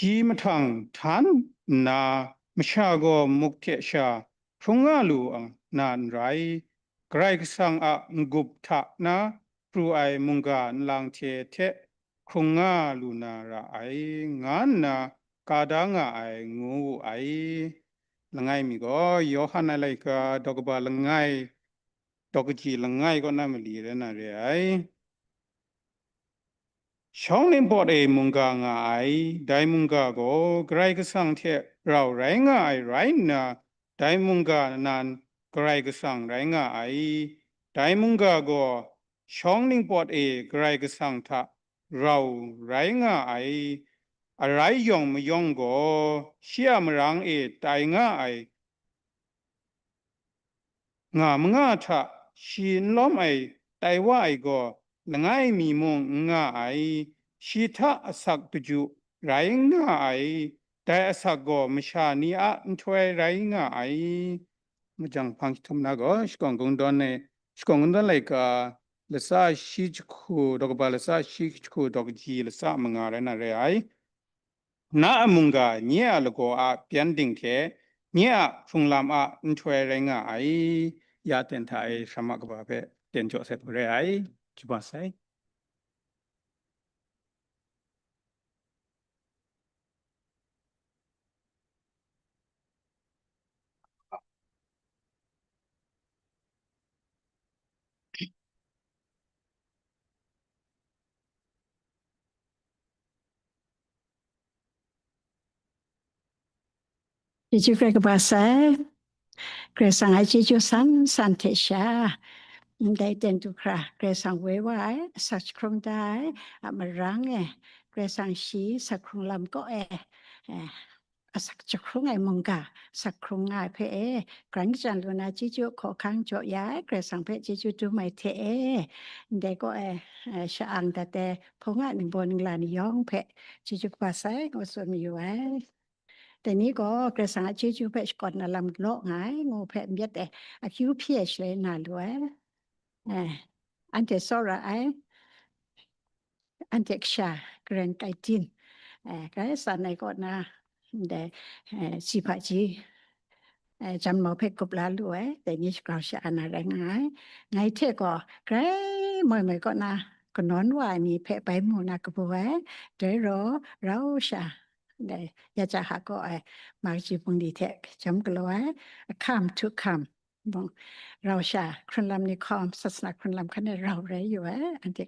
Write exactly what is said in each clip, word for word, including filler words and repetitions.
Shi mahtang htan nna, masha gaw muk hte sha hkrung nga lu na n rai, Karai Kasang a n-gup hta na pru ai mungga nlang hte hte hkrung nga lu na ra ai, nga nna ka da nga ai, ngu wu ai. Langai mi gaw, Yawhan a laika daw kaba langai, daw kaji langai kaw na mali rai na re ai. Shawng ningpawt e mungga nga ai, dai mungga gaw Karai Kasang hte rau rai nga ai rai nna, dai mungga nan Karai Kasang rai nga ai. Dai mungga gaw shawng ningpawt e Karai Kasang hta rau rai nga ai, arai yawng mayawng gaw shi a marang e tai nga ai, nga manga hta shi n lawm ai tai wa ai gaw, langai mi mung n nga ai, shi hta asak daju rai n nga ai, dai asak gaw masha ni a nhtoi rai nga ai. Majang hpang jahtum na gaw, shakawn kungdawn e, shakawn kungdawn laika, latsa shi jahku, daw kaba latsa shi jahku, daw kaji latsa manga rai na re ai. Na a mungga nye a lagaw a byan ding hte, nye a hkrung lam a nhtoi rai nga ai, ya ten hta e, sara kaba hpe ten jaw sai hku re ai, chuba sai. Chyeju hkrai kaba sai. Karai Kasang a chyeju san san hte sha, ndai ten du hkra Karai Kasang woi wa ai, asak jahkrung da ai, a marang e, Karai Kasang shi asak hkrung lam kaw e, eh, asak jahkrung ai mungga, asak hkrung nga ai hpe e, grai kajan lu na chyeju hkawhkang jaw ya ai, Karai Kasang hpe chyeju dum ai hte e, ndai kaw e, eh, sha-ang dat ai hpung a ningbaw ningla ni yawng hpe chyeju kaba sai, ngu tsun mayu ai. Dai ni gaw Karai Kasang a chyeju hpe shakawn na lam law nga ai, ngu hpe myit e, akyu hpyi ai shaloi na lu ai. Eh, anhte tsawra ai, anhte kasha karen kai din, eh, grai san ai kaw na, ndai, eh, si hpaji, eh, janmau hpe gup la lu ai, dai ni shagrau sha-a na rai nga ai. Ngai hte gaw, grai moi moi kaw na, kanawn wa ai ni hpe bai mu na kabu ai, dai rau, rau sha, dai, ya ja hka kaw ai, ma kaji bungli hte jam galaw ai, a hkam htu hkam, bung, rau sha hkrun lam ni hkawm, sasana hkrun lam hkan e rau rai yu ai, anhte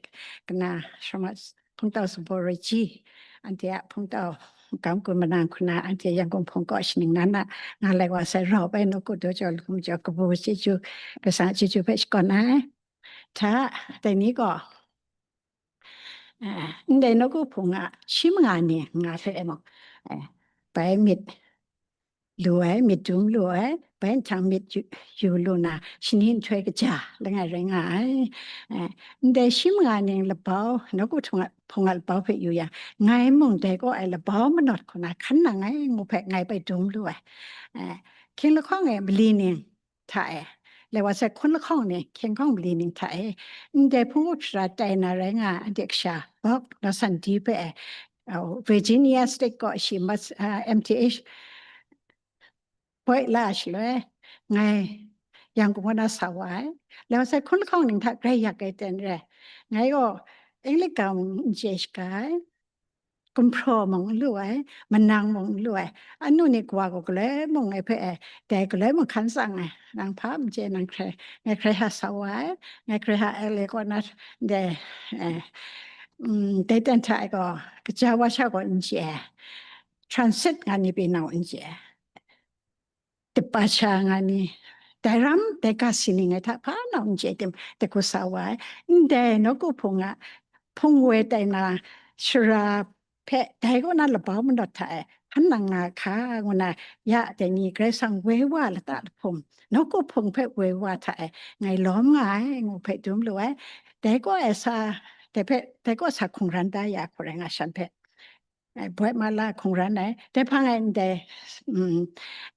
kana shama hpungtau Sabo Raji, anhte a hpungtau Gam Gun Manang hku na, anhte Yangon hpung kaw shaning nan na nga lai wa sai rau bai, nawku daw jaw lahkum jaw kabu chyeju, Karai Kasang a chyeju hpe shakawn ai. Hta, dai ni gaw, eh, ndai nawku hpung a shi manga ni nga hpe mung, eh, bai myit lu ai, myit dum lu ai, bai nhtang myit yu, yu lu na, shani nhtoi kaja langai rai nga ai. Eh, ndai shi manga ning labau, nawku hpung a, hpung a labau hpe yu yang, ngai mung dai kaw ai labau manawt hku na hkan nang ai ngu hpe ngai bai dum lu ai. Eh, hkying lahkawng e mali ning hta e, lai wa sai hkun lahkawng ni, hkying hkawng mali ning hta e, ndai hpung up shara tai na rai nga ai, anhte kasha bawk, Nawsan Di hpe e, oh, Virginia State kaw shi mas-, ah, M T H poi la shaloi, ngai Yangon kaw na sa wa ai. Lai wa sai hkun lahkawng ning hta grai yak ai ten re, ngai gaw English ga mung n chye shaga ai, gumhpraw mung n lu ai, manang mung n lu ai, anu ni kawa gaw galoi mung ngai hpe e, dai galoi mung hkan tsang ai, nang hpa n chye, nang hkrai, ngai hkrai hta sa wa ai, ngai hkrai hta L A kaw na, dai, eh, mm, dai ten hta e gaw, kaja wa sha gaw n chye ai, transit nga ni pyi nau n chye ai. Departure nga ni, dai ram, dai ga si ni ngai hta hpa nau n chye tim, dai hku sa wa ai. Ndai nawku hpung a, hpung woi tai na shara hpe dai kaw na labau manawt hta e hkan nang nga hka, ngu na, ya dai ni Karai Kasang woi wa lata lahpum, nawku hpung hpe woi wa hta e ngai lawm nga ai, ngu hpe dum lu ai. Dai kaw e sa, dai hpe, dai kaw sa hkungran da ya hku rai nga shan hpe, eh, Guatemala hkungran ai, dai hpang e ndai, mm,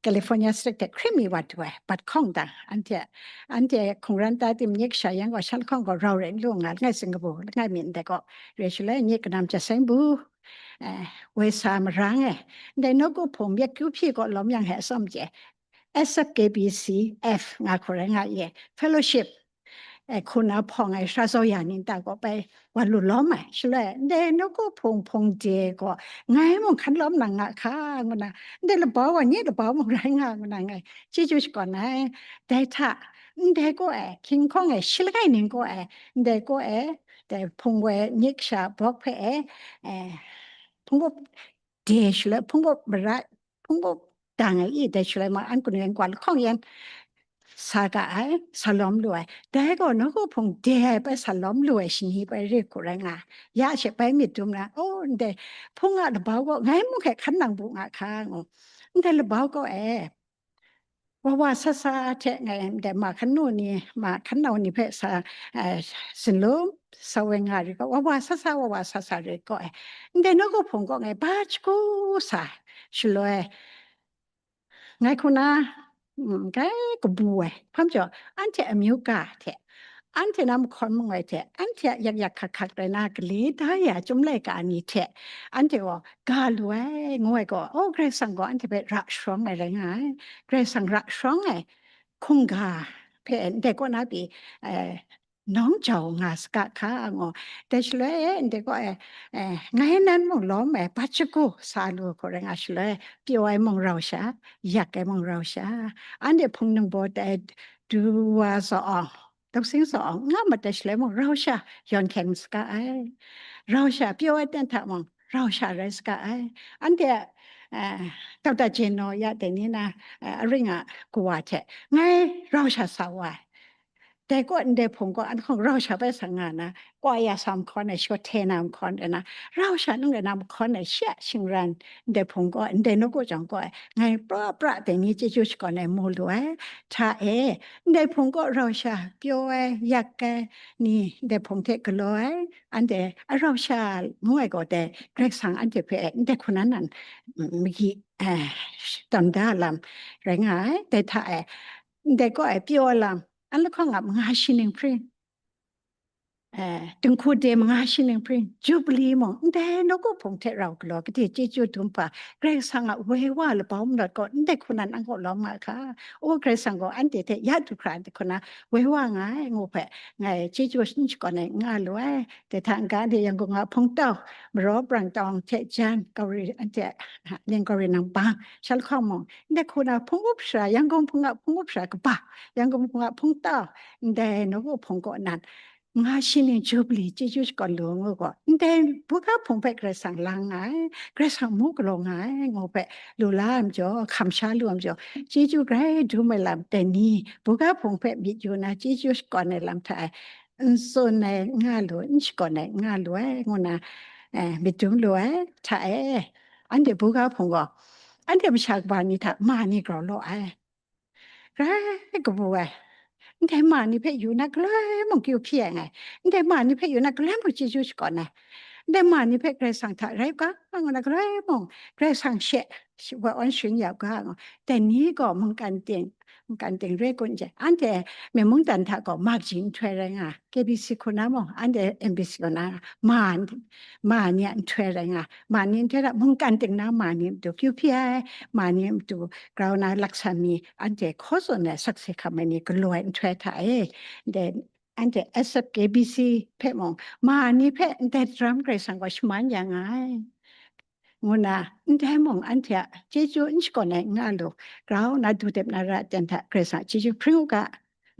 California State hte hkrit mi wa du ai, bat hkawng dang, anhte, anhte hkungran ta tim nyik sha yang gaw, shan lahkawng gaw rau rai n lu nga, langai Singapore, langai mi ndai gaw, re shaloi nyik kanam ja seng bu, eh, woi sa marang e, ndai nawku hpung myit kyu hpyi gaw lawm yang he atsawm chye, S F K B C F nga hku rai nga ye, fellowship, eh, hku na hpawng ai sara zaw ya ni nta gaw bai wa lu lawm ai. Shaloi, ndai nawku hpung hpung de gaw, ngai mung hkan lawm nang nga hka, ngu na, ndai labau wa, nye labau mung rai nga, ngu na, ngai chyeju shakawn ai. Dai hta, ndai gaw e, hkying hkawng e, shi langai ning gaw e, ndai gaw e, dai hpung woi nyik sha bawk hpe e, eh, hpung gaw de shaloi, hpung gaw mara, hpung gaw dang ai i, dai shaloi ma, an kanu yan kwa lahkawng yan sa ga ai, sa lawm lu ai. Dai gaw nawku hpung de ai bai sa lawm lu ai shani bai re hku rai nga, ya she bai myit dum na, oh, ndai hpung a labau gaw ngai mung hkye hkan nang bu nga hka, ngu. Ndai labau gaw e, wa wa sa sa hte ngai ndai ma hkan nu ni, ma hkan nau ni hpe sa, eh, sinlum sa woi nga ri gaw, wa wa sa sa, wa wa sa sa ri gaw, eh, ndai nawku hpung gaw ngai ba shagu sa, shaloi, ngai hku na, mm, grai kabu ai, hpa majaw, anhte amyu ga hte, anhte na mahkawn mangoi hte, anhte a yak yak hkak hkak rai na, gale da ya chyum laika ni hte, anhte gaw ga lu ai, ngu ai gaw, oh, Karai Kasang gaw anhte hpe ra sharawng ai rai nga ai. Karai Kasang ra sharawng ai hkungga hpe ndai kaw na pyi, eh, nawng jau nga saga hka, ngu. Dai shaloi, ndai gaw, eh, eh, ngai nan mung lawm ai, bat shagu sa lu hku rai nga shaloi, pyaw ai mung rau sha, yak ai mung rau sha, anhte hpung ningbaw tai du wa zaw awng, dawsing zaw awng, nga mat ai shaloi mung rau sha yawn hkyen saga ai. Rau sha pyaw ai ten hta mung rau sha rai saga ai. Anhte, eh, Doctor Jeno ya dai ni na, eh, aring a kawa hte ngai rau sha sa wa ai. Dai kaw ndai hpung gaw an hkawng rau sha bai sa nga na, kwa ya sa mahkawn ai, shaw hte na mahkawn ai na, rau sha nang rai na mahkawn ai, shi a shingran ndai hpung gaw, ndai nawku jang gaw, ngai pra pra dai ni chyeju shakawn ai mu lu ai. Hta e, ndai hpung gaw rau sha pyaw ai, yak ai ni ndai hpung hte galaw ai, anhte a rau sha ngu ai gaw dai, Karai Kasang anhte hpe ndai hku nan nan, mm, magi, eh, tam da lam rai nga ai, dai hta e, ndai gaw e pyaw ai lam, an lahkawng a manga shi ning hpring, eh, dinghku de manga shi ning hpring, Jubili mung, ndai nawku hpung hte rau galaw, gade chyeju dum hpa, Karai Kasang a woi wa labau manawt gaw, ndai hku nan an kaw lawm nga hka. O, Karai Kasang gaw anhte hte ya du hkra ai hku na woi wa nga ai, ngu hpe, ngai chyeju n shakawn ai n nga lu ai. Dai hta n-ga, anhte Yangon a hpungtau, Maraw Brang Tawng hte jan, Kauri, anhte, Ning Kauri nang bang, sha lahkawng mung, ndai hku na hpung up shara, Yangon hpung a hpung up shara kaba, Yangon hpung a hpungtau, ndai nawku hpung kaw nan, nga shi ning Jubili chyeju shakawn lu ngu gaw, ndai buga hpung hpe Karai Kasang lang nga ai, Karai Kasang mu galaw nga ai, ngu hpe lu la ai majaw, hkam sha lu ai majaw, chyeju grai dum ai lam, dai ni buga hpung hpe myit yu na chyeju shakawn ai lam hta e, n tsun ai n nga lu, n shakawn ai n nga lu ai, ngu na, eh, myit dum lu ai, hta e, anhte buga hpung gaw, anhte masha kaba ni hta ma ni grau law ai. Grai kabu ai. Ndai ma ni hpe yu na galoi mung kyu hpyi ai ngai. Ndai ma ni hpe yu na galoi mung chyeju shakawn ai. Ndai ma ni hpe Karai Kasang hta rai u ga, ngu na galoi mung Karai Kasang she, shi-, wa awn sharin ya u ga, ngu. Dai ni gaw mungkan ting, mungkan ting re kun je. Anhte myen mungdan hta gaw ma kaji nhtoi rai nga, K B C hku na mung, anhte M B C hku na, ma, ma ni a nhtoi rai nga, ma ni nhtoi hta mungkan ting na ma ni matu kyu hpyi ai, ma ni matu grau na laksan mi, anhte hkaw tsun ai sakse hkam ai ni galaw ai nhtoi hta e, ndai anhte S F K B C hpe mung, ma ni hpe ndai daram Karai Kasang gaw shaman ya nga ai, ngu na, ndai mung anhte a chyeju n shakawn ai n nga lu, grau na du dep na ra ai ten hta Karai Kasang a chyeju hpring u ga,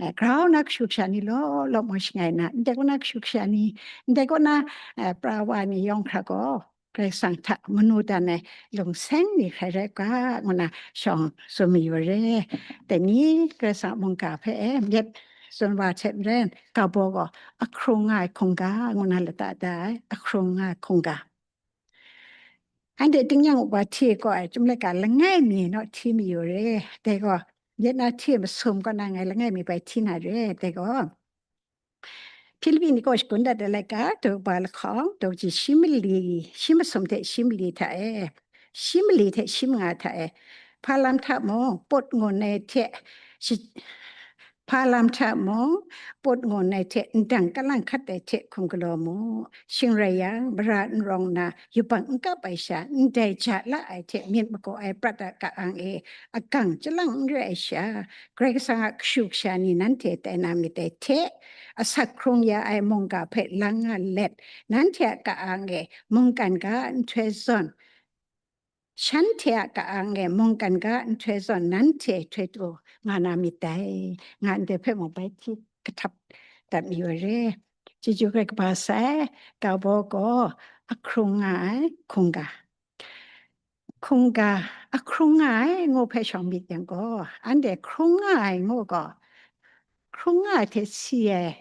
eh, grau na kashu kasha ni law law mung shangai na, ndai kaw na kashu kasha ni, ndai kaw na, eh, pra wa ni yawng hkra gaw, Karai Kasang hta manu dan ai lung seng ni hkrai rai u ga, ngu na shawng tsun mayu re. Dai ni Karai Kasang a mungga hpe e myit tsun wa hte maren, ga baw gaw ahkrung nga ai hkungga, ngu na lata da ai, ahkrung nga ai hkungga. Anhte tingnyang uwa hti gaw ai, chyum laika langai mi naw hti mayu re. Dai gaw, myit na hti masum kaw na ngai langai mi bai hti na re. Dai gaw, Hpilipi ni kaw shagun dat ai laika, daw kaba lahkawng, daw kaji shi mali, shi masum hte shi mali hta e, shi mali hte shi manga hta e, hpa lam hta mung, pawt ngun ai hte, shi-, hpa lam hta mung, pawt ngun ai hte, ndang kalang hkat ai hte hkum galaw mu. Shing rai yang, mara n rawng nna, yubak n kap ai sha, ndai ja la ai hte myit magaw ai prat a ka-ang e, agang chyalang n re ai sha, Karai Kasang a kashu kasha ni nanhte tai na myit dai hte, asak hkrung ya ai mungga hpe lang nga let, nanhte a ka-ang e mungkan ga nhtoi zawn, shanhte a ka-ang e mungkan ga nhtoi zawn nanhte htoi tu nga na myit dai, nga ndai hpe mung bai hti kahtap dat mayu ai re. Chyeju hkrai kaba sai, Gabo gaw ahkrung nga ai hkungga. Hkungga, ahkrung nga ai ngu hpe shawng myit yang gaw, anhte hkrung nga ai ngu gaw, hkrung nga ai hte si ai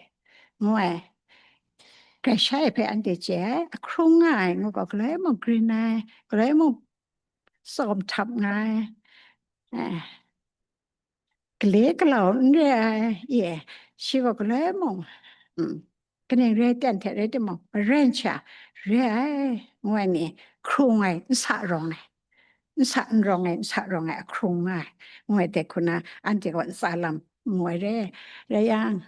ngu ai, grai sha ai hpe anhte chye ai, ahkrung nga ai ngu gaw, galoi mung grin ai, galoi mung tsawm htap nga ai, eh, gale galau n re ai, ye, shi gaw galoi mung, mm, kaning rai ten hte rai timung, maren sha re ai, ngu ai ni, hkrung ai, n sa rawng ai, n sa n rawng ai, n sa rawng ai, ahkrung nga ai, ngu ai dai hku na, anhte gaw ntsa lam ngu ai re, rai yang,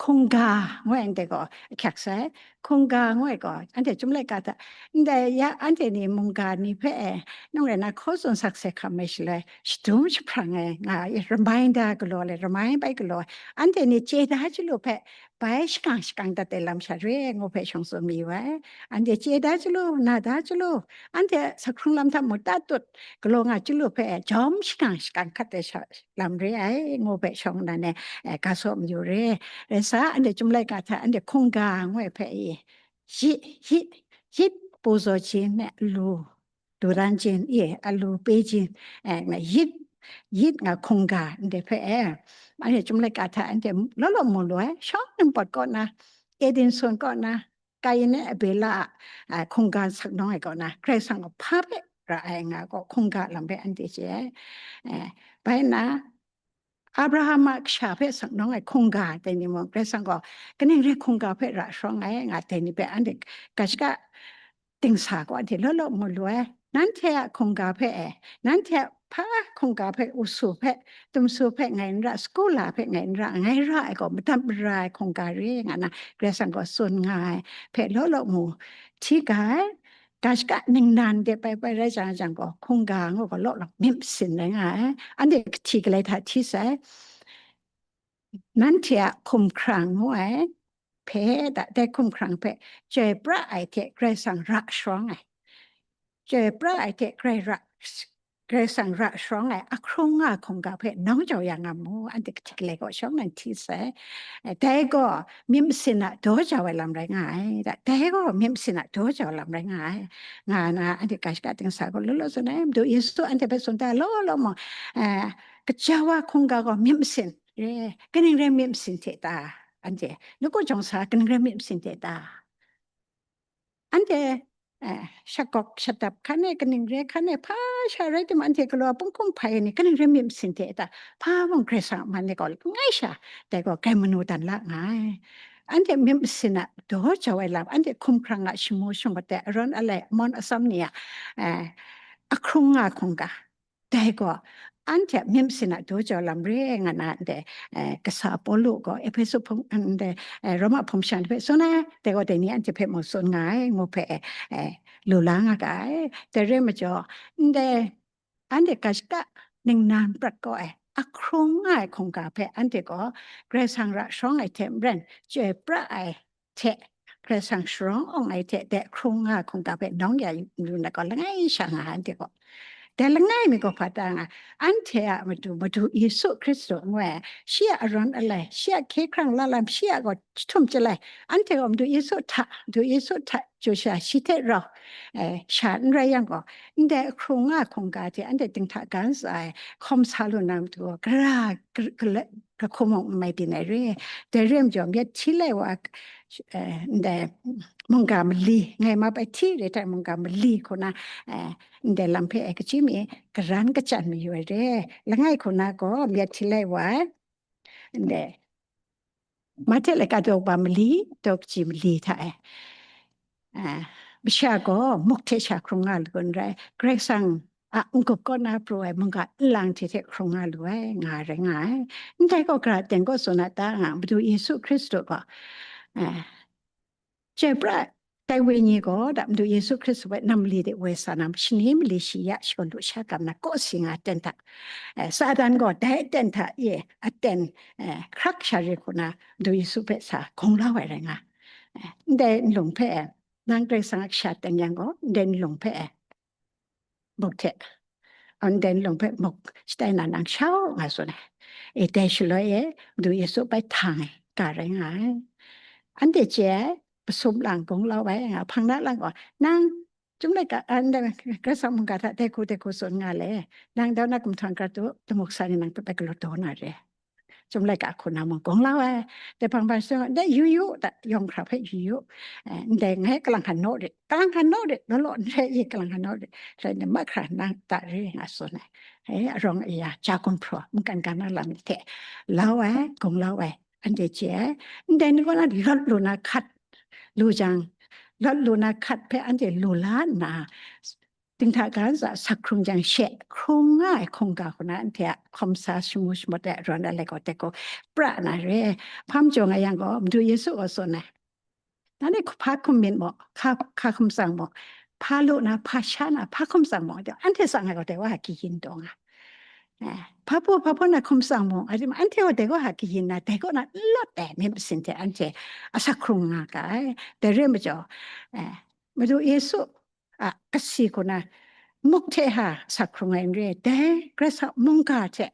hkungga, ngu ai anhte gaw ahkyak sai, hkungga, ngu ai gaw, anhte Chyum laika hta, ndai ya, anhte ni mungga ni hpe, nang rai na hkaw tsun sakse hkam ai shaloi, shadum jahprang ai nga ai, reminder galaw le, remind bai galaw ai, anhte ni chye da chyalu hpe, bai shakang shakang dat ai lam sha re, ngu hpe shawng tsun mayu ai. Anhte chye da chyalu, na da chyalu, anhte asak hkrung lam hta mung tatut galaw nga chyalu hpe, jawm shakang shakang hkat ai sha, lam re ai, ngu hpe shawng nnan e, eh, ga saw mayu re. Rai sa, anhte Chyum laika hta, anhte hkungga ngu ai hpe e, yit, yit, yit, ပူဇော်ခြင်းနဲ့ အလှူ လှူဒါန်းခြင်း အလှူပေးခြင်း, eh, nga yit, yit nga hkungga ndai hpe, eh, anhte Chyum laika hta, anhte law law mu lu ai, shawng ningpawt kaw na, Eden sun kaw na, Kayin e Abela a, a, hkungga sak nawng ai kaw na, Karai Kasang gaw hpa hpe ra ai nga gaw, hkungga lam hpe anhte chye ai. Eh, bai nna, Abraham a kasha hpe sak nawng ai hkungga dai ni mung, Karai Kasang gaw kaning rai hkungga hpe ra sharawng ai nga dai ni hpe anhte ga shaka dingsa gaw anhte law law mu lu ai. Nanhte a hkungga hpe e, nanhte a hpa hkungga hpe, usu hpe, dumsu hpe ngai n ra, sagu la hpe ngai n ra, ngai ra ai gaw madat mara ai hkungga re nga na, Karai Kasang gaw tsun nga ai hpe law law mu hti ga ai. Ga shaka ningnan de pai pai rai jang jang gaw, hkungga ngu gaw law law myit masin rai nga ai. Anhte kahti galai hta hti sai. Nanhte a hkumhkrang ngu ai hpe, da, dai hkumhkrang hpe chyoi pra ai hte Karai Kasang ra sharawng ai. Chyoi pra ai hte Karai ra, Karai Kasang ra sharawng ai ahkrung nga hkungga hpe nawng jau ya nga mu, anhte kahti galai gaw shawng nnan hti sai. Eh, dai gaw myit masin a daw jau ai lam rai nga ai, da, dai gaw myit masin a daw jau ai lam rai nga ai, nga na anhte ga shaka dingsa gaw law law tsun ai, Madu Yesu anhte hpe tsun da law law mung, eh, gaja wa hkungga gaw myit masin, eh, kaning rai myit masin hte ta? Anhte, nawku jawng sa kaning rai myit masin hte ta? Anhte, eh, shagawk shadap hkan e, kaning re hkan e, hpa sha rai timung, anhte galaw ai punghkum hpai ai ni, kaning rai myit masin hte ta? Hpa mung Karai Kasang a man e gaw langai sha, dai gaw grai manu dan la nga ai. Anhte myit masin a daw jau ai lam, anhte hkumhkrang a shamu shamat ai, arawn alai, amawn atsam ni a, eh, ahkrung nga hkungga, dai gaw, anhte a myit masin a daw jau lam re nga na, ndai, eh, kasa Pawlu gaw Ehpesu hpung, ndai, eh, Roma hpung shan hpe tsun ai, dai gaw dai ni anhte hpe mung tsun nga ai, ngu hpe, eh, lu la nga ga ai. Dai rai majaw, ndai, anhte ga shaka ningnan prat kau ai, ahkrung nga ai hkungga hpe anhte gaw Karai Kasang ra sharawng ai hte maren, chyoi pra ai hte, Karai Kasang sharawng awng ai hte, dai ahkrung nga hkungga hpe nawng ya yu na gaw, langai sha nga ai anhte gaw. Dai langai mi gaw hpa ta nga, anhte a Madu, Madu Yesu Hkristu ngu ai, shi a arawn alai, shi a hkye hkrang la lam, shi a gaw jahtum chyalai, anhte gaw Madu Yesu hta, Madu Yesu hta chyu sha, shi hte rau, eh, sha n rai yang gaw, ndai ahkrung nga hkungga hte anhte dinghta ga ntsa ai, hkawm sa lu na matu gaw, gara, gara, gara, ga hku mung n mai byin ai re. Dai re ai majaw, myit hti lai wa, eh, ndai mungga mali, ngai ma bai hti re ai mungga mali hku na, eh, ndai lam hpe ai kachyi mi, garan kachyan mayu ai re. Langai hku na gaw, myit hti lai wa, ndai Mahte laika daw kaba mali, daw kaji mali hta e. Ah, masha gaw muk hte sha hkrung nga lu n rai, Karai Kasang a n-gup kaw na pru ai mungga nlang hte hte hkrung nga lu ai, nga rai nga ai. Ndai gaw, gara aten gaw tsun a ta nga, Madu Yesu Hkristu gaw, ah, chyoi pra ai wenyi gaw, da Madu Yesu Hkristu hpe nam mali de woi sa na, shani mali shi ya shakawn lu sha kam na, kawsi nga aten hta, eh, Satan gaw dai aten hta e aten, eh, hkrak sha re hku na, Madu Yesu hpe sa gunglau ai rai nga. Eh, ndai nlung hpe, eh, nang Karai Kasang a kasha teng yang gaw, ndai nlung hpe, eh, muk hte, ndai nlung hpe muk shatai na nang shau nga tsun ai. E, dai shaloi e, Madu Yesu bai htang ai ga rai nga ai. Anhte chye ai, masum lang gunglau ai, nga hpang na lang gaw, nang, Chyum laika, a, ndai, Karai Kasang mungga hta dai hku, dai hku tsun nga le, nang dau na gumhpraw krat u, damuk sa ni nang hpe bai galaw daw na re. Chyum laika hku na mung gunglau ai, dai hpang hpang tsun, dai yu yu, da, yawng hkra hpe yu yu, eh, ndai ngai kalang hkan naw rit, kalang hkan naw rit, law law n rai i, kalang hkan naw rit, rai nna mahkra nang da re nga tsun ai. Eh, arawng aya, ja gumhpraw, mungkan ga na lam ni hte lau ai, gunglau ai, anhte chye ai. Ndai ni kaw na lawt lu na hkat lu jang, lawt lu na hkat hpe anhte lu la nna, dinghta ga ntsa asak hkrung jang she, hkrung nga ai hkungga hku na anhte a hkawm sa shamu shamawt ai arawn alai gaw dai gaw pra na re. Hpa majaw nga yang gaw, Madu Yesu gaw tsun ai, nanhte hpa hkum myit maw, hka, hka hkum tsang maw, hpa lu na, hpa sha na, hpa hkum tsang maw, anhte tsang ai gaw dai wa a kayin taw nga. Eh, hpa baw, hpa baw na hkum tsang maw, a, anhte gaw dai gaw a kayin na, dai gaw na n lawt ai myit masin hte anhte asak hkrung nga ga ai. Dai re ai majaw, eh, Madu Yesu a kasi hku na muk hte ha asak hkrung ai n re, dai Karai Kasang mungga hte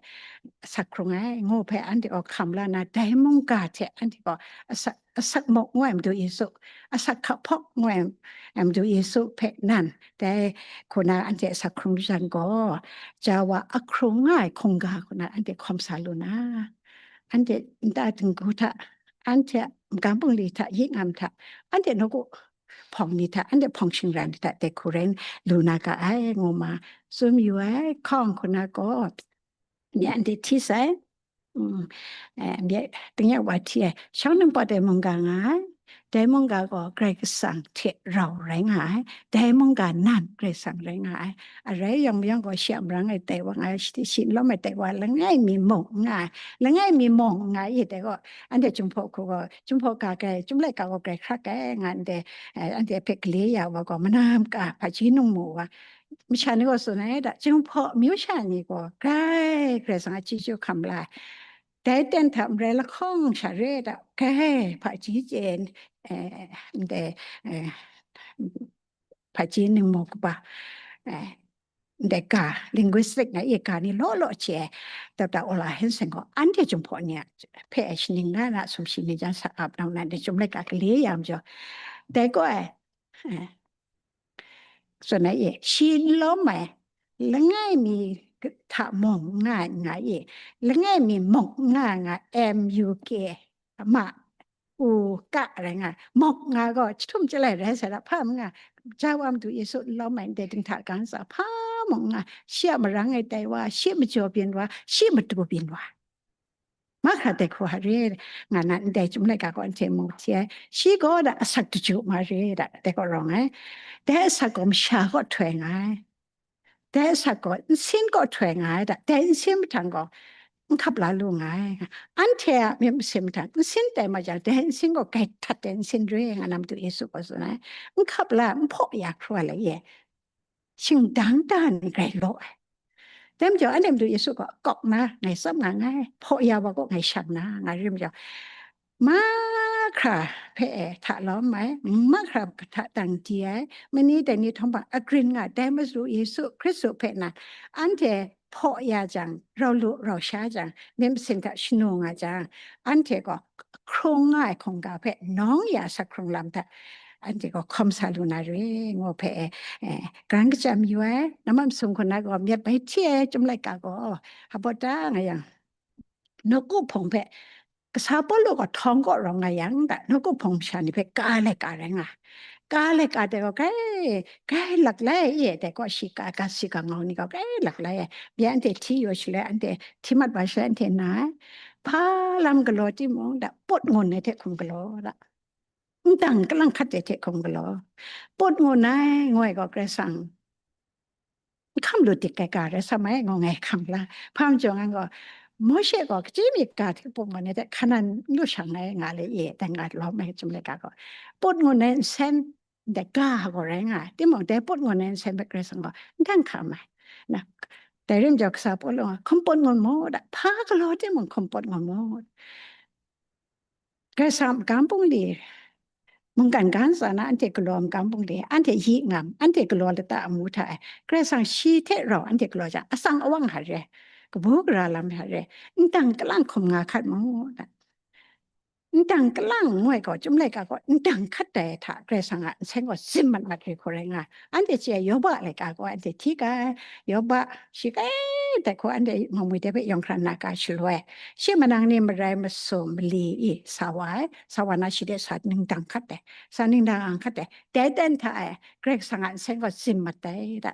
asak hkrung ai, ngu hpe anhte gaw hkam la na, dai mungga hte anhte gaw asak, asak muk ngu ai Madu Yesu, asak hka hpawk ngu ai Madu Yesu hpe nan, dai hku na anhte asak hkrung jang gaw, ja wa ahkrung nga ai hkungga hku na anhte hkawm sa lu na, anhte nta dinghku hta, anhte a magam bungli hta, yik ngam hta, anhte nawku hpawng ni hta, anhte hpawng shingran ni hta dai hku rai lu na ga ai, ngu ma tsun yu ai. Hkawng hku na gaw, nye anhte hti sai, mm, eh, nye, tingnyang wa hti ai, shawng nang pawt ai mungga nga ai, dai mungga gaw Karai Kasang hte rau rai nga ai, dai mungga nan Karai Kasang rai nga ai, arai yawng mayawng gaw shi a marang e tai wa nga ai, shi, shi n lawm e tai wa, langai mi mung n nga ai, langai mi mung n nga ai, dai gaw, anhte Jinghpaw hku gaw, Jinghpaw ga grai, Chyum laika gaw grai hkrak ai, nga ndai, eh, anhte hpe gale ya wa gaw, manam ka hpaji ningmu wa, masha ni gaw tsun ai da, Jinghpaw amyu sha ni gaw grai, Karai Kasang a chyeju hkam la ai. Dai ten hta marai lahkawng sha re da, grai hpaji chye, eh, ndai, eh, hpaji ningmu kaba, eh, ndai ga, linguistic nga i ga ni law law chye ai, Doctor Ola Hanson gaw, anhte Jinghpaw ni a hpe ai shaning na na sumshi ni jan sa ap nang na, dai Chyum laika gale ya majaw, dai gaw ai, eh, tsun ai e, shi n lawm ai, langai mi hta mung nga ai, nga i, langai mi muk nga nga, M U K, ma, u, ka rai nga, muk nga gaw, jahtum jalai rai sai da, hpa mung nga, ja wa Madu Yesu n lawm ai ndai dinghta ga ntsa, hpa mung nga, shi a marang e tai wa, shi majaw byin wa, shi matu byin wa. Mahkra dai hku a re, nga na ndai Chyum laika gaw anhte mu hti ai. Shi gaw da asak daju ma re da, dai gaw rawng ai. Dai asak gaw masha kaw htoi nga ai. Dai asak gaw nsin kaw htoi nga ai da, dai nsin mahtang gaw n hkap la lu nga ai. Anhte a myit masin mahtang nsin tai ma jang, dai nsin gaw grai htat ai nsin re nga na Madu Yesu gaw tsun ai. N hkap la, n hpaw ya hkru ai lai e. Shingdang dan grai law ai. Dai majaw, anhte Madu Yesu gaw, "Kawk na, ngai tsap nga nngai, hpaw ya wa gaw ngai shang na," nga ri majaw, mahkra hpe hta lawm ai, mahkra hta dang di ai, mani dai ni htawm hpa agrin nga, dai Madu Yesu Hkristu hpe nan, anhte hpaw ya jang, rau lu rau sha jang, myit masin hta shanu nga jang, anhte gaw hkrung nga ai hkungga hpe nawng ya asak hkrung lam hta, anhte gaw hkawm sa lu na re, ngu hpe, eh, gran kachyam yu ai. Nambat masum hku na gaw myit bai hti ai Chyum laika gaw, hpa ta nga yang, nawku hpawng hpe, kasa Pawlu gaw htawng kaw rawng nga yang, da, nawku hpawng masha ni hpe ka ai laika rai nga, Ka laika dai gaw grai, grai lak lai e, dai gaw shi ka, ga si ga ngau ni gaw grai lak lai e. Byen anhte hti yu shaloi, anhte hti mat wa shaloi, anhte na ai. Hpa lam galaw timung, da put ngun ai hte hkum galaw da. Ndang kalang hkat ai hte hkum galaw. Put ngun ai, ngu ai gaw Karai Kasang. N hkam lu dik ai ga rai sa mai, ngu ngai hkam la. Hpa majaw ngan gaw, Mawshe gaw kaji mi ga hte put ngun ai hte hkan nan n lu shang ai nga le e, dai nga lawm ai chyum laika gaw. Put ngun ai nsen, dai ga gaw rai nga ai. Timung, dai put ngun ai nsen hpe Karai Kasang gaw n dan hkam ai. Na, dai rim jau kasa put lu nga, hkum put ngun mu, da, hpa galaw timung hkum put ngun mu. Karai Kasang a magam bungli, mungkan ga ntsa na anhte galaw ai magam bungli, anhte yi ngam, anhte galaw lata amu hta e, Karai Kasang shi hte rau anhte galaw jang, atsang awang hta re, kabu gara lam hta re, ndang kalang hkum nga hkat mu, da. Ndang kalang ngu ai gaw, chyum laika gaw, ndang hkat dai hta, Karai Kasang a nsen gaw zim mat mat re hku rai nga ai. Anhte chye ai, Yoba laika gaw, anhte hti ga ai, Yoba, shi kai dai hku, anhte mangmui dai hpe yawng hkra na ga shaloi, shi manang ni marai masum mali i sa wa ai, sa wa na shi de sa ningdang hkat ai, sa ningdang ang hkat ai, dai ten hta e, Karai Kasang a nsen gaw zim mat ai da.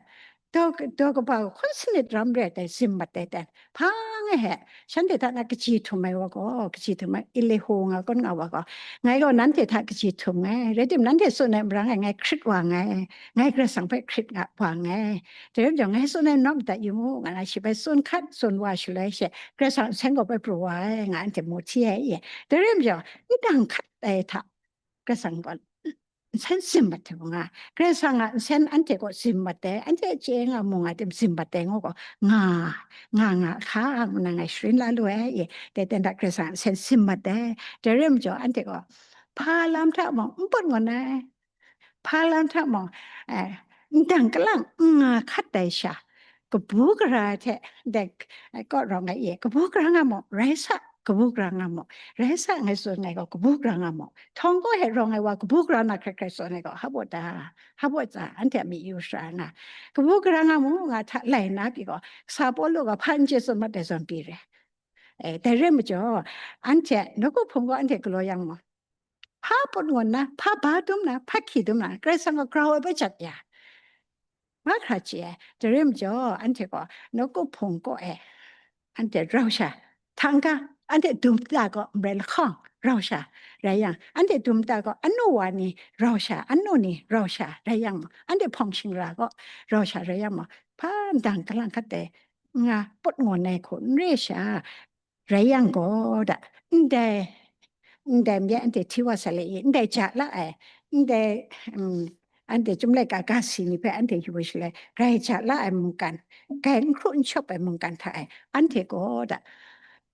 Daw, daw kaba gaw hkun sanit ram re ai dai zim mat ai ten, hpa ngai he, shanhte hta na kaji htum ai wa gaw, kaji htum ai, Elihu nga kun nga wa gaw, ngai gaw nanhte hta kaji htum nngai, rai tim, nanhte tsun ai marang e ngai hkrit wa nngai, ngai Karai Kasang hpe hkrit nga wa nngai. Dai rai majaw, ngai tsun ai nawk madat yu mu, nga na shi bai tsun hkat, tsun wa shaloi she, Karai Kasang nsen gaw bai pru wa ai, nga anhte mu hti ai e. Dai rai majaw, ndang hkat ai hta, Karai Kasang gaw nsen zim mat ai hku nga ai. Karai Kasang a nsen anhte gaw zim mat ai, anhte chye nga mu nga tim zim mat ai ngu gaw, nga, nga, nga hka ngu na ngai sharin la lu ai e. Dai ten hta Karai Kasang a nsen zim mat ai. Dai rai majaw, anhte gaw hpa lam hta mung n put ngun ai. Hpa lam hta mung, eh, ndang kalang n nga hkat ai sha, kabu gara hte, dai, eh, kaw rawng ai e, kabu gara nga mu, rai sa, kabu gara nga mu, rai sa, ngai tsun ai gaw, kabu gara nga mu, htawng kaw he rawng ai wa, kabu gara na hkrai hkrai tsun ai gaw, hpa baw ta, hpa baw ta, anhte a myi yu shara nga, kabu gara nga mu, nga hta lai na pyi gaw, kasa Pawlu gaw hpa n chye tsun mat ai zawn pyi re. Eh, dai rai majaw, anhte, nawku hpung gaw anhte galaw yang mu, hpa put ngun na, hpa ba dum na, hpa hkyi dum na, Karai Kasang gaw grau ai bai jat ya. Mahkra chye ai, dai rai majaw, anhte gaw nawku hpung kaw e, anhte rau sha, hta n-ga, anhte dum ta gaw marai lahkawng rau sha rai yang, anhte dum ta gaw anu wa ni rau sha, anu ni rau sha rai yang, anhte hpawng shingra gaw rau sha rai yang mung, hpa ndang kalang hkat ai, nga put ngun ai hku n re sha, rai yang gaw da, ndai, ndai myit anhte hti wa sa le i, ndai ja la ai, ndai, um, anhte Chyum Laika ga si ni hpe anhte yu shaloi, grai ja la ai mungkan, grai n hkru n shawp ai mungkan hta e, anhte gaw da,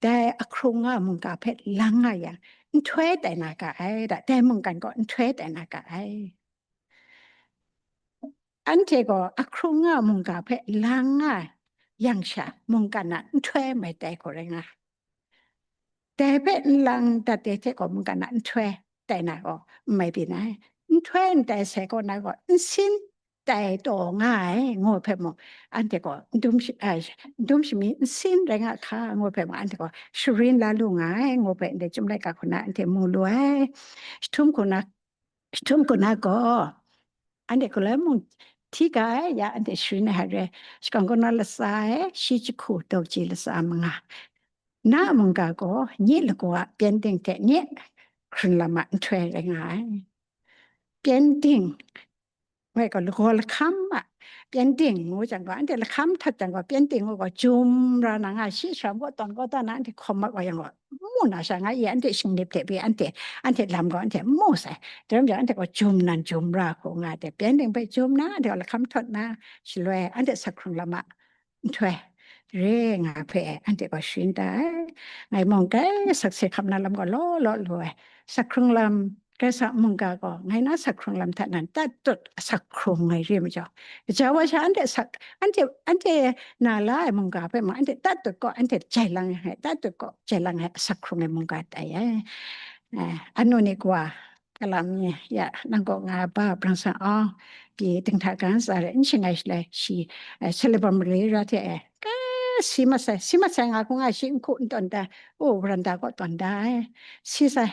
dai ahkrung nga ai mungga hpe lang nga yang, nhtoi tai na ga ai da, dai mungkan gaw nhtoi tai na ga ai. Anhte gaw ahkrung nga ai mungga hpe lang nga yang sha, mungkan a nhtoi mai tai gaw rai nga ai. Dai hpe n lang dat de hte gaw, mungkan a nhtoi tai na gaw n mai byin ai. Nhtoi n tai sai kaw na gaw, nsin tai taw nga ai, ngu hpe mung, anhte gaw n dum shi-, ai, n dum shami nsin rai nga hka, ngu hpe mung, anhte gaw sharin la lu nga ai, ngu hpe ndai Chyum Laika hku na anhte mu lu ai. Jahtum hku na, jahtum hku na gaw, anhte galoi mung hti ga ai, ya anhte sharin ai hta re, shakawn kungdawn latsa e, shi jahku daw kaji latsa manga. Na a mungga gaw, nye lagaw a pyengdin hte nye hkrun lam a nhtoi rai nga ai. Pyengdin, ngai gaw lagaw lahkam a pyengdin ngu jang gaw, anhte lahkam htat jang gaw, pyengdin ngu gaw, jum ra na nga, shi sharam kaw tawn kaw tawn na, anhte hkawm mat wa yang gaw, mu na sha nga i, anhte shingnip hte pyi, anhte, anhte lam gaw, anhte n mu sai. Dai rai majaw, anhte gaw jum nan jum ra hku nga ai, pyengdin hpe jum na, anhte gaw lahkam htawt na, shaloi, anhte sak hkrung lam a nhtoi re nga hpe, anhte gaw sharin da ai. Ngai mung grai sakse hkam na lam gaw law law lu ai. Sak hkrung lam, Karai Kasang a mungga gaw, ngai na sak hkrung lam hta nan tat tut asak hkrung ai re majaw, gaja wa sha anhte sak, anhte, anhte na la ai mungga hpe mung, anhte tat tut gaw, anhte jai lang ai, tat tut gaw, jai lang ai asak hkrung ai mungga tai ai. Eh, anu ni kawa, kalam ni, ya, nang kaw nga ai ba Brang Sang Awng, pyi dinghta ga ntsa re, n shangai shaloi, shi, eh, Salabam mare ra hte, eh, ka si mat sai, si mat sai nga hku nga, shi n hku n tawn da, o, veranda kaw tawn da ai, si sai.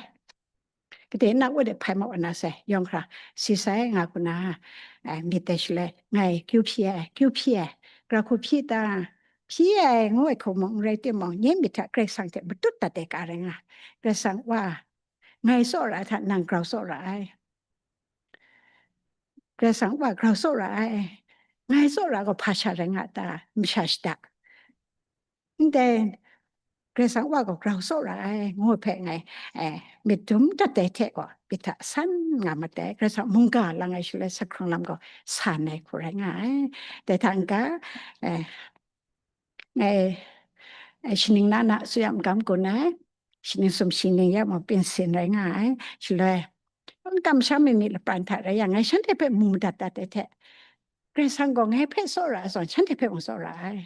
Ade na wa de hpai ma wa na sai, yawng hkra, si sai nga hku na, eh, myit dai shaloi, ngai kyu hpyi ai, kyu hpyi ai, gara hku hpyi ta, hpyi ai ngu ai hku mung n rai timung, nye myit hta Karai Kasang hte matut dat ai ga rai nga. Karai Kasang Wa, ngai tsaw ra ai hta nang grau tsaw ra ai. Karai Kasang Wa grau tsaw ra ai. Ngai tsaw ra gaw hpa sha rai nga ta, masha shada. Ndai Karai Kasang Wa gaw grau tsaw ra ai, ngu hpe ngai, eh, myit dum dat ai hte gaw, myit hta san nga mat ai. Karai Kasang mungga lang ai shaloi, sa hkrung lam gaw san ai hku rai nga ai. Dai hta n-ga, eh, ngai, eh, shaning na na tsawya magam gun ai, shaning sumshi ning ya mung pinsin rai nga ai, shaloi, n kam sham ai myit lapran hta rai yang, ngai shanhte hpe mu madat dat ai hte, Karai Kasang gaw ngai hpe tsaw ra ai zawn, shanhte hpe mung tsaw ra ai.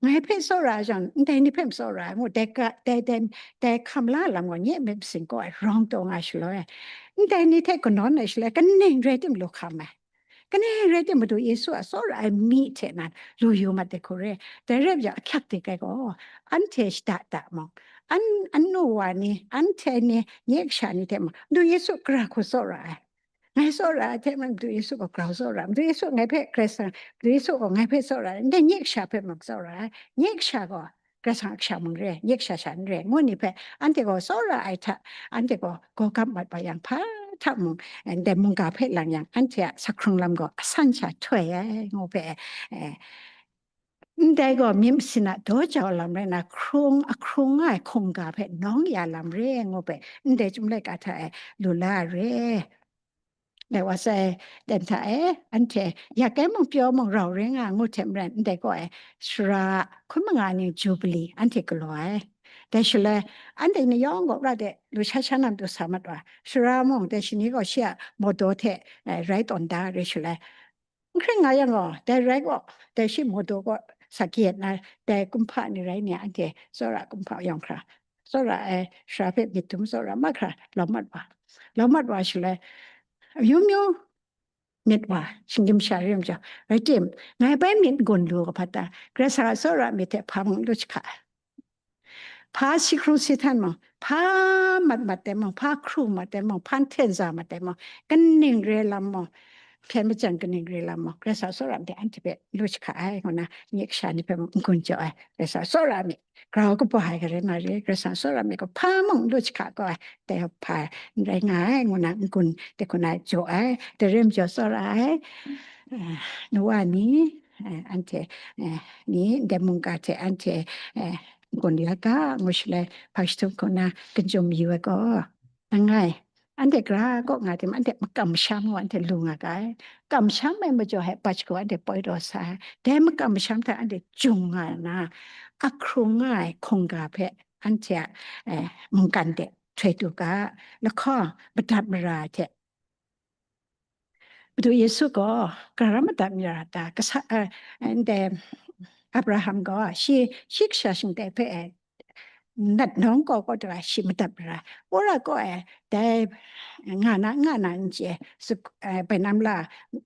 Ngai hpe tsaw ra ai zawn, ndai ni hpe mung tsaw ra ai, ngu, dai ga, dai, dai, dai hkam la lam gaw, nye myit masin kaw ai rawng taw nga shaloi, ndai ni hte kanawn ai shaloi, kaning rai tim lu hkam ai. Kaning rai tim, Madu Yesu a tsaw ra ai mi hte nan lu yu mat ai hku re. Dai rai yang, ahkyak de kai gaw, anhte shada da mung, an, anu wa ni, anhte ni, nye kasha ni hte mung, Madu Yesu gara hku tsaw ra ai. Ngai tsaw ra ai hte mung, Madu Yesu gaw grau tsaw ra ai. Madu Yesu ngai hpe Karai Kasang, Madu Yesu gaw ngai hpe tsaw ra ai. Ndai nye kasha hpe mung tsaw ra ai. Nye kasha gaw Karai Kasang a kasha mung re, nye kasha sha n re, ngu ni hpe anhte gaw tsaw ra ai hta, anhte gaw gaw gap mat wa yang, hpa hta mung, eh, ndai mungga hpe lang yang, anhte a sa hkrung lam gaw asan sha htoi ai, ngu hpe, eh, ndai gaw myit masin a daw jau lam rai nna, hkrung, ahkrung nga ai hkungga hpe nawng ya lam re, ngu hpe, ndai Chyum laika hta e lu la ai re. Dai wa sai, dan hta e, anhte yak ai mung pyaw mung rau rai nga ngu hte maren, ndai kaw e, sara hkun manga ning Jubili anhte galaw ai. Dai shaloi, anhte ni yawng gaw ra de, lu sha sha na matu sa mat wa, sara mung, dai shani gaw shi a mawdaw hte, eh, rai tawn da re shaloi, n hkring nga yang gaw, dai rai gaw, dai shi mawdaw gaw sa kayat na, dai kumhpa ni rai ni a, anhte tsawra kumhpa yawng hkra, tsawra ai sara hpe myit dum tsawra mahkra lau mat wa. Lau mat wa shaloi, amyu myu myit wa, shinggyim sha rim jau. Rai tim, ngai bai myit n-gun lu ga hpa ta, Karai Kasang a tsawra myit hte hpa mung n lu jahka ai. Hpa si hkrung si htan mung, hpa mat mat de mung, hpa hkru mat de mung, hpa nhten za mat de mung, kaning re lam mung, hpyen majan kaning re lam mung, Karai Kasang tsawra myit hte anhte hpe lu jahka ai, ngu na, nye kasha ni hpe mung n-gun jau ai, Karai Kasang tsawra myit, grau kaba ai ga rai nga re, Karai Kasang tsawra myit gaw hpa mung n lu jahka kau ai, dai hpa n rai nga ai, ngu na, n-gun de hku na jaw ai, dai rim jaw tsawra ai, eh, nu wa ni, eh, anhte, eh, ni ndai mungga hte anhte, eh, n-gun la ga, ngu shaloi, hpa shatup hku na, gun jum yu ai gaw, langai, anhte gara kaw nga tim, anhte makam masham gaw anhte lu nga ga ai. Makam masham ai majaw hpe, pach gaw anhte poi taw sa ai. Dai makam masham hta anhte jung nga na, ahkrung nga ai hkungga hpe anhte a, eh, mungkan de htoi du ga, lahkawng madat mara ai hte, Madu Yesu gaw gara madat mara ta, kasa, eh, ndai Abraham gaw shi, shi kasha shingtai hpe, eh, nat nawng kau kau ta shi madat mara. Wora gaw, eh, dai nga na, nga na n chye, suk-, eh, bainam la,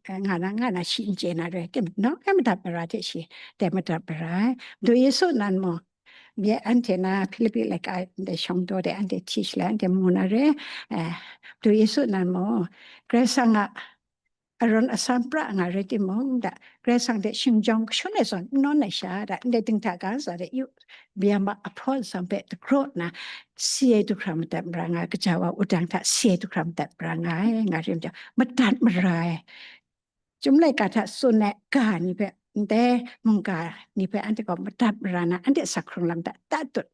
eh, nga na, nga na shi n chye na re, tim nawng e madat mara hte shi dai madat mara ai. Madu Yesu nan mung, Nye anhte na Hpilipi laika ndai shawng daw de anhte hti shaloi anhte mu na re, eh, Madu Yesu nan mung, Karai Kasang a aran asan pra nga rai timung, da, Karai Kasang hte shing jawng kashun ai zawn n nawn ai sha, da, ndai dinghta ga ntsa de yu, byam a ahpraw nsam hpe dagraw nna, si ai du hkra madat mara nga, kaja wa wudang hta si ai du hkra madat mara nga ai, nga rim jang, madat mara ai. Chyum laika hta tsun ai ga ni hpe, ndai mungga ni hpe anhte gaw madat mara na, anhte asak hkrung lam hta tatut,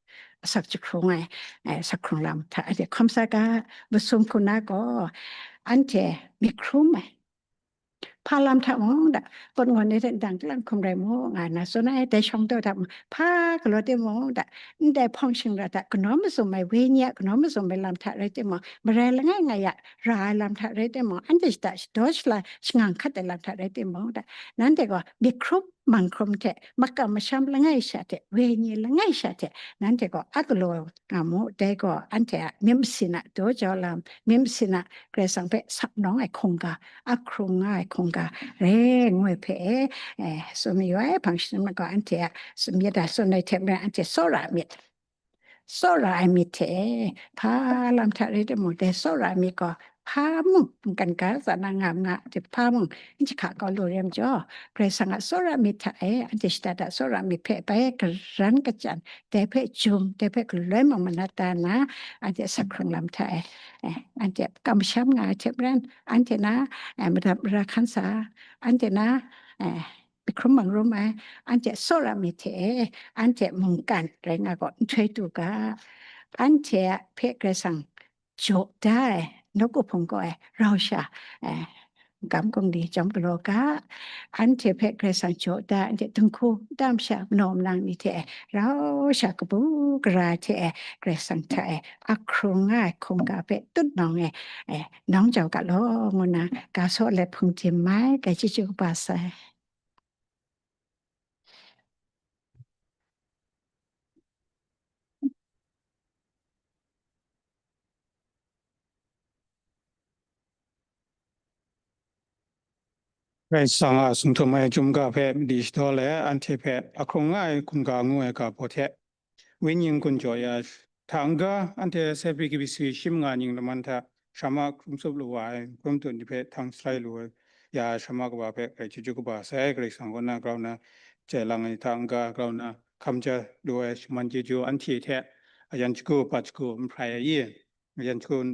asak jahkrung ai, eh, asak hkrung lam hta anhte hkawm sa ga, masum hku na gaw, anhte myit hkrum ai. Hpa lam hta mung da, pawt ngawn ai hte ndang kalang hkum rai mu, nga na tsun ai, dai shawng daw hta mung, hpa galaw timung da, ndai hpawng shingra hta kanawn mazum ai, wenyi a kanawn mazum ai lam hta rai timung, marai langai ngai a, ra ai lam hta rai timung, anhte shada shadaw shala shangang hkat ai lam hta rai timung, da, nanhte gaw myit hkrum, mang hkrum hte, makam masham langai sha hte, wenyi langai sha hte, nanhte gaw a galaw nga mu, dai gaw anhte a myit masin a daw jau lam, myit masin a Karai Kasang hpe sap nawng ai hkungga, a hkrung nga ai hkungga, re ngu ai hpe, eh, tsun mayu ai, hpang shanhte gaw anhte a tsun myit a tsun ai hte maren anhte tsawra myit. tsawra ai myit hte e, hpa lam hta rai timung, dai tsawra ai myit gaw hpa mung n-gun ga tsawra na nga nga, dai hpa mung n jahka kau lu re ai majaw, Karai Kasang a tsawra ai myit hta e, anhte shada da tsawra ai myit hpe bai karan kachyan, dai hpe jum, dai hpe galoi mung manat da nna, anhte asak hkrung lam hta e, eh, anhte kamsham nga ai hte maren, anhte na, eh, madat mara hkan sa, anhte na, eh, hkrum bang rum ai, anhte tsawra ai myit hte e, anhte mungkan rai nga gaw nhtoi tu ga, anhte hpe Karai Kasang jaw da ai, nawku hpung gaw ai rau sha, eh, gam gungli chyawm galaw ga, anhte hpe Karai Kasang jaw da, anhte dinghku, nta masha, manaw manang ni hte e, rau sha kabu gara hte e, Karai Kasang hta e, ahkrung nga ai hkungga hpe tut nawng e, eh, nawng jau ga law, ngu nna, ga saw let hpung tim mai, ga chyeju kaba sai. Karai Kasang a sung htum ai chyum ga hpe madi shadaw let, anhte hpe ahkrung nga ai hkungga ngu ai ga baw hte, wenyi n-gun jaw ya, hta n-ga anhte Sepi K B C shim nga ning laman hta shrama hkrung tsup lu wa ai, hkrum tut ni hpe htang shalai lu ya, shrama kaba hpe grai chyeju kaba sai. Karai Kasang kaw na grau na chye lang ai hta n-ga, grau na hkam ja lu ai shaman chyeju anhte hte ayan shagu, bat shagu, n hprai ai i? Ayan shagu,